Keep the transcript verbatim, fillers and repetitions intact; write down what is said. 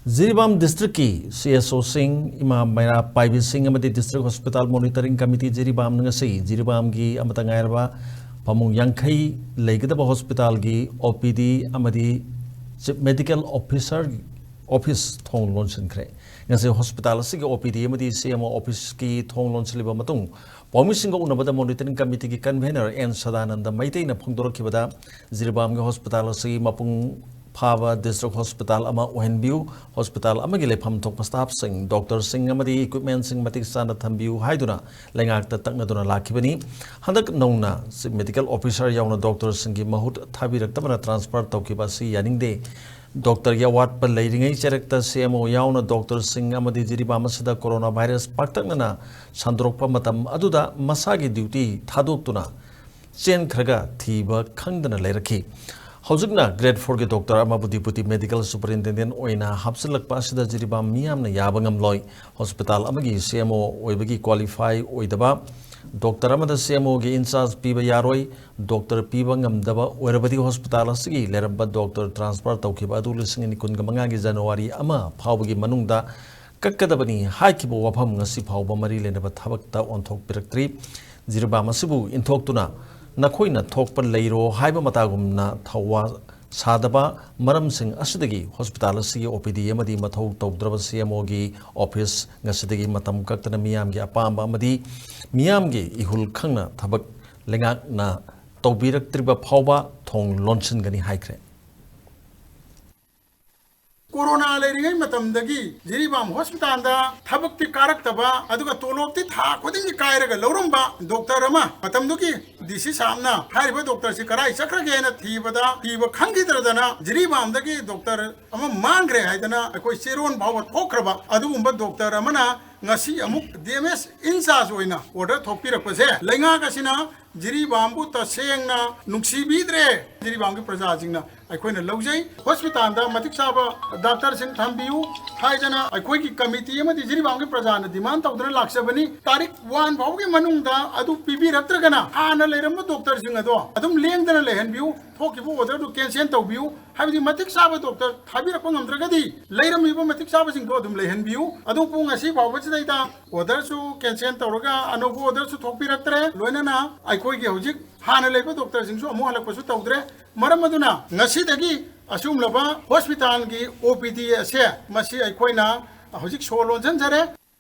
ꯖꯤꯔꯤꯕꯥꯝ ꯗꯤꯁꯇ꯭ꯔꯤꯛꯀꯤ C S ꯑꯣꯁꯤꯡ, ꯏꯃꯥ ꯃꯩꯔꯥ ꯄꯥꯏꯕꯤꯁꯤꯡ ꯑꯃꯗꯤ ꯗꯤꯁꯇ꯭ꯔꯤꯛ ꯍꯣꯁꯄꯤꯇꯥꯜ ꯃꯣꯅꯤꯇꯔꯤꯡ ꯀꯃꯤꯇꯤ ꯖꯤꯔꯤꯕꯥꯝꯅ ꯉꯁꯤ ꯖꯤꯔꯤꯕꯥꯝꯒꯤ ꯑꯃꯠꯇ ꯉꯥꯏꯔꯕ ꯐꯃꯨꯡ ꯌꯥꯡꯈꯩ ꯂꯩꯒꯗꯕ ꯍꯣꯁꯄꯤꯇꯥꯜꯒꯤ ꯑꯣ ꯄꯤ ꯗꯤ ꯑꯃꯗꯤ ꯆꯤꯐ ꯃꯦꯗꯤꯀꯦꯜ ꯑꯣꯐꯤꯁꯔ ꯑꯣꯐꯤꯁ ꯊꯣꯡ ꯂꯣꯟꯁꯤꯟꯈ꯭ꯔꯦ꯫ ꯉꯁꯤ ꯍꯣꯁꯄꯤꯇꯥꯜ ꯑꯁꯤꯒꯤ ꯑꯣ ꯄꯤ ꯗꯤ ꯑꯃꯗꯤ ꯁꯤ ꯑꯦꯝ ꯑꯣ ꯑꯣꯐꯤꯁꯀꯤ ꯊꯣꯡ ꯂꯣꯟꯁꯤꯜꯂꯕ ꯃꯇꯨꯡ, ꯄꯥꯎꯃꯤꯁꯤꯡꯒ ꯎꯅꯕꯗ ꯃꯣꯅꯤꯇꯔꯤꯡ ꯀꯃꯤꯇꯤꯒꯤ ꯀꯟꯚꯦꯅꯔ ꯑꯦꯟ ꯁꯗꯥꯅꯟꯗ ꯃꯩꯇꯩꯅ ꯐꯣꯡꯗꯣꯔꯛꯈꯤꯕꯗ, ꯖꯤꯔꯤꯕꯥꯝꯒꯤ ꯍꯣꯁꯄꯤꯇꯥꯜ ꯑꯁꯤ ꯃꯄꯨꯡ ꯐꯥꯕ ꯗꯤꯁꯇ꯭ꯔꯤꯛ ꯍꯣꯁꯄꯤꯇꯥꯜ ꯑꯃ ꯑꯣꯏꯍꯟꯕꯤꯌꯨ, ꯍꯣꯁꯄꯤꯇꯥꯜ ꯑꯃꯒꯤ ꯂꯩꯐꯝ ꯊꯣꯛꯄ ꯁ꯭ꯇꯥꯐꯁꯤꯡ, ꯗꯣꯛꯇꯔꯁꯤꯡ ꯑꯃꯗꯤ ꯏꯀ꯭ꯋꯤꯞꯃꯦꯟꯁꯤꯡ ꯃꯇꯤꯛ ꯆꯥꯅ ꯊꯝꯕꯤꯌꯨ ꯍꯥꯏꯗꯨꯅ ꯂꯩꯉꯥꯛꯇ ꯇꯛꯅꯗꯨꯅ ꯂꯥꯛꯈꯤꯕꯅꯤ꯫ ꯍꯟꯗꯛ ꯅꯧꯅ ꯆꯤꯐ ꯃꯦꯗꯤꯀꯦꯜ ꯑꯣꯐꯤꯁꯔ ꯌꯥꯎꯅ ꯗꯣꯛꯇꯔꯁꯤꯡꯒꯤ ꯃꯍꯨꯠ ꯊꯥꯕꯤꯔꯛꯇꯕꯅ ꯇ꯭ꯔꯥꯟꯁꯐꯔ ꯇꯧꯈꯤꯕ ꯑꯁꯤ ꯌꯥꯅꯤꯡꯗꯦ꯫ ꯗꯣꯛꯇꯔꯒꯤ ꯑꯋꯥꯠꯄ ꯂꯩꯔꯤꯉꯩ ꯆꯔꯛꯇ ꯁꯤ ꯑꯦꯝ ꯑꯣ ꯌꯥꯎꯅ ꯗꯣꯛꯇꯔꯁꯤꯡ ꯑꯃꯗꯤ ꯖꯤꯔꯤꯕꯥꯝ ꯑꯁꯤꯗ ꯀꯣꯔꯣꯅꯥ ꯚꯥꯏꯔꯁ ꯄꯥꯛꯇꯛꯅꯅ ꯁꯟꯗꯣꯔꯛꯄ ꯃꯇꯝ ꯑꯗꯨꯗ ꯃꯁꯥꯒꯤ ꯗ꯭ꯌꯨꯇꯤ ꯊꯥꯗꯣꯛꯇꯨꯅ ꯆꯦꯟꯈ꯭ꯔꯒ ꯊꯤꯕ ꯈꯪꯗꯅ ꯂꯩꯔꯛꯈꯤ꯫ ꯍꯧꯖꯤꯛꯅ ꯒ꯭ꯔꯦꯗ ꯐꯣꯔꯒꯤ ꯗꯣꯛꯇꯔ ꯑꯃꯕꯨ ꯗꯤꯄꯨꯇꯤ ꯃꯦꯗꯤꯀꯦꯜ ꯁꯨꯄꯔꯤꯟꯇꯦꯟꯗꯦꯟ ꯑꯣꯏꯅ ꯍꯥꯞꯆꯤꯜꯂꯛꯄ ꯑꯁꯤꯗ ꯖꯤꯔꯤꯕꯥꯝ ꯃꯤꯌꯥꯝꯅ ꯌꯥꯕ ꯉꯝꯂꯣꯏ꯫ ꯍꯣꯁꯄꯤꯇꯥꯜ ꯑꯃꯒꯤ ꯁꯤ ꯑꯦꯝ ꯑꯣ ꯑꯣꯏꯕꯒꯤ ꯀ꯭ꯋꯥꯂꯤꯐꯥꯏ ꯑꯣꯏꯗꯕ ꯗꯣꯛꯇꯔ ꯑꯃꯗ ꯁꯤ ꯑꯦꯝ ꯑꯣꯒꯤ ꯏꯟꯆꯥꯔꯖ ꯄꯤꯕ ꯌꯥꯔꯣꯏ꯫ ꯗꯣꯛꯇꯔ ꯄꯤꯕ ꯉꯝꯗꯕ ꯑꯣꯏꯔꯕꯗꯤ ꯍꯣꯁꯄꯤꯇꯥꯜ ꯑꯁꯤꯒꯤ ꯂꯩꯔꯝꯕ ꯗꯣꯛꯇꯔ ꯇ꯭ꯔꯥꯟꯁꯐꯔ ꯇꯧꯈꯤꯕ ꯑꯗꯨ ꯂꯤꯁꯤꯡ ꯑꯅꯤ ꯀꯨꯟꯒ ꯃꯉꯥꯒꯤ ꯖꯅꯋꯥꯔꯤ ꯑꯃ ꯐꯥꯎꯕꯒꯤ ꯃꯅꯨꯡꯗ ꯀꯛꯀꯗꯕꯅꯤ ꯍꯥꯏꯈꯤꯕ ꯋꯥꯐꯝ ꯉꯁꯤ ꯐꯥꯎꯕ ꯃꯔꯤ ꯂꯩꯅꯕ ꯊꯕꯛꯇ ꯑꯣꯟꯊꯣꯛꯄꯤꯔꯛꯇ꯭ꯔꯤ꯫ ꯖꯤꯔꯤꯕꯥꯝ ꯑꯁꯤꯕꯨ ꯏꯟꯊꯣꯛꯇꯨꯅ ꯅꯈꯣꯏꯅ ꯊꯣꯛꯄ ꯂꯩꯔꯣ ꯍꯥꯏꯕ ꯃꯇꯥꯒꯨꯝꯅ ꯊꯧꯋꯥ ꯁꯥꯗꯕ ꯃꯔꯝꯁꯤꯡ ꯑꯁꯤꯗꯒꯤ ꯍꯣꯁꯄꯤꯇꯥꯜ ꯑꯁꯤꯒꯤ ꯑꯣ ꯄꯤ ꯗꯤ ꯑꯃꯗꯤ ꯃꯊꯧ ꯇꯧꯗ꯭ꯔꯕ ꯁꯤ ꯑꯦꯝ ꯑꯣꯒꯤ ꯑꯣꯐꯤꯁ ꯉꯁꯤꯗꯒꯤ ꯃꯇꯝ ꯀꯛꯇꯅ ꯃꯤꯌꯥꯝꯒꯤ ꯑꯄꯥꯝꯕ ꯑꯃꯗꯤ ꯃꯤꯌꯥꯝꯒꯤ ꯏꯍꯨꯜ ꯈꯪꯅ ꯊꯕꯛ ꯂꯩꯉꯥꯛꯅ ꯇꯧꯕꯤꯔꯛꯇ꯭ꯔꯤꯕ ꯐꯥꯎꯕ ꯊꯣꯡ ꯂꯣꯟꯁꯤꯟꯒꯅꯤ ꯍꯥꯏꯈ꯭ꯔꯦ꯫ ꯀꯣꯔꯣꯅꯥ ꯂꯩꯔꯤꯉꯩ ꯃꯇꯝꯗꯒꯤ ꯖꯤꯔꯤꯕꯥꯝ ꯍꯣꯁꯄꯤꯇꯥꯜꯗ ꯊꯕꯛꯇꯤ ꯀꯥꯔꯛꯇꯕ, ꯑꯗꯨꯒ ꯇꯣꯂꯣꯞꯇꯤ ꯊꯥ ꯈꯨꯗꯤꯡꯒꯤ ꯀꯥꯏꯔꯒ ꯂꯧꯔꯝꯕ ꯗꯣꯛꯇꯔ ꯑꯃ, ꯃꯇꯝꯗꯨꯒꯤ ꯗꯤ ꯁꯤ ꯁꯥꯍꯕꯅ ꯍꯥꯏꯔꯤꯕ ꯗꯣꯛꯇꯔꯁꯤ ꯀꯗꯥꯏ ꯆꯠꯈ꯭ꯔꯒꯦꯅ ꯊꯤꯕꯗ, ꯊꯤꯕ ꯈꯪꯈꯤꯗ꯭ꯔꯗꯅ ꯖꯤꯔꯤꯕꯥꯝꯗꯒꯤ ꯗꯣꯛꯇꯔ ꯑꯃ ꯃꯥꯡꯈ꯭ꯔꯦ ꯍꯥꯏꯗꯅ ꯑꯩꯈꯣꯏ ꯆꯦꯔꯣꯟ ꯐꯥꯎꯕ ꯊꯣꯛꯈ꯭ꯔꯕ ꯑꯗꯨꯒꯨꯝꯕ ꯗꯣꯛꯇꯔ ꯑꯃꯅ ꯉꯁꯤ ꯑꯃꯨꯛ ꯗꯤ ꯑꯦꯝ ꯑꯦꯁ ꯏꯟꯆꯥꯔꯖ ꯑꯣꯏꯅ ꯑꯣꯔꯗꯔ ꯊꯣꯛꯄꯤꯔꯛꯄꯁꯦ, ꯂꯩꯉꯥꯛ ꯑꯁꯤꯅ ꯖꯤꯔꯤꯕꯥꯝꯕꯨ ꯇꯁꯦꯡꯅ ꯅꯨꯡꯁꯤꯕꯤꯗ꯭ꯔꯦ꯫ ꯖꯤꯔꯤꯕꯥꯝꯒꯤ ꯄ꯭ꯔꯖꯥꯁꯤꯡꯅ ꯑꯩꯈꯣꯏꯅ ꯂꯧꯖꯩ꯫ ꯍꯣꯁꯄꯤꯇꯥꯜꯗ ꯃꯇꯤꯛ ꯆꯥꯕ ꯗꯥꯛꯇꯔꯁꯤꯡ ꯊꯝꯕꯤꯌꯨ ꯍꯥꯏꯗꯅ ꯑꯩꯈꯣꯏꯒꯤ ꯀꯃꯤꯇꯤ ꯑꯃꯗꯤ ꯖꯤꯔꯤꯕꯥꯝꯒꯤ ꯄ꯭ꯔꯖꯥꯅ ꯗꯤꯃꯥꯟ ꯇꯧꯗꯨꯅ ꯂꯥꯛꯆꯕꯅꯤ꯫ ꯇꯥꯔꯤꯛ ꯋꯥꯟ ꯐꯥꯎꯒꯤ ꯃꯅꯨꯡꯗ ꯑꯗꯨ ꯄꯤꯕꯤꯔꯛꯇ꯭ꯔꯒꯅ ꯍꯥꯟꯅ ꯂꯩꯔꯝꯕ ꯗꯣꯛꯇꯔꯁꯤꯡ ꯑꯗꯣ ꯑꯗꯨꯝ ꯂꯦꯡꯗꯅ ꯂꯩꯍꯟꯕꯤꯌꯨ꯫ ꯊꯣꯛꯈꯤꯕ ꯑꯣꯔꯗꯔꯗꯨ ꯀꯦꯟꯁꯦꯜ ꯇꯧꯕꯤꯌꯨ꯫ ꯍꯥꯏꯕꯗꯤ ꯃꯇꯤꯛ ꯆꯥꯕ ꯗꯣꯛꯇꯔ ꯊꯥꯕꯤꯔꯛꯄ ꯉꯝꯗ꯭ꯔꯒꯗꯤ ꯂꯩꯔꯝꯃꯤꯕ ꯃꯇꯤꯛ ꯆꯥꯕꯁꯤꯡꯗꯣ ꯑꯗꯨꯝ ꯂꯩꯍꯟꯕꯤꯌꯨ꯫ ꯑꯗꯨ ꯄꯨꯡ ꯑꯁꯤ ꯐꯥꯎꯕꯁꯤꯗꯩꯗ ꯑꯣꯔꯗꯔꯁꯨ ꯀꯦꯟꯁꯦꯜ ꯇꯧꯔꯒ ꯑꯅꯧꯕ ꯑꯣꯔꯗꯔꯁꯨ ꯊꯣꯛꯄꯤꯔꯛꯇ꯭ꯔꯦ꯫ ꯂꯣꯏꯅꯅ ꯑꯩꯈꯣꯏꯒꯤ ꯍꯧꯖꯤꯛ ꯍꯥꯟꯅ ꯂꯩꯕ ꯗꯣꯛꯇꯔꯁꯤꯡꯁꯨ ꯑꯃꯨꯛ ꯍꯜꯂꯛꯄꯁꯨ ꯇꯧꯗ꯭ꯔꯦ꯫ ꯃꯔꯝ ꯑꯗꯨꯅ ꯉꯁꯤꯗꯒꯤ ꯑꯁꯤꯒꯨꯝꯂꯕ ꯍꯣꯁꯄꯤꯇꯥꯜꯒꯤ ꯑꯣ ꯄꯤ ꯗꯤ ꯑꯁꯦ ꯃꯁꯤ ꯑꯩꯈꯣꯏꯅ ꯍꯧꯖꯤꯛ ꯁꯣ ꯂꯣꯟꯁꯤꯟꯖꯔꯦ꯫